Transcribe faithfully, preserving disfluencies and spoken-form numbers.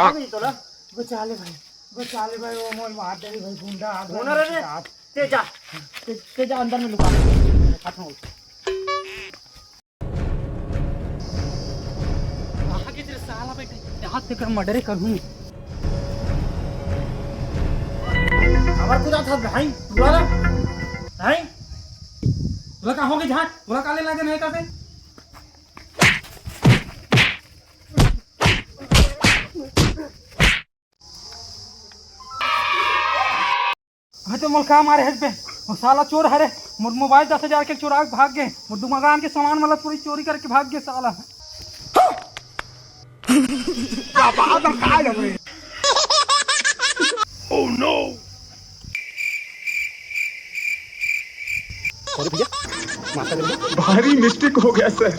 आ गई तोला। बचा ले भाई, बचा ले भाई, वो मोर मार दे भाई, गुंडा आ गया। कौन है रे? ते जा, ते, ते जा अंदर में लुका। खत्म हो। कहाँ के तेरे साला बेटे? यहाँ तेकर मर्डरे करूँ। हमार कुछ था भाई, तोला ना। भाई, तोला का हो गया झाट? तोला का ले लागे नहीं का से? अबे तो मोला का मारे हस बे? वो साला चोर हरे, मोर मोबाइल दस हजार के चोरा के भाग गे, मोर दुकान के सामान मतलब पूरी चोरी करके भाग गे साला। Oh no! सॉरी भैया, माफ कर दीजिए। भारी मिस्टेक हो गया सर।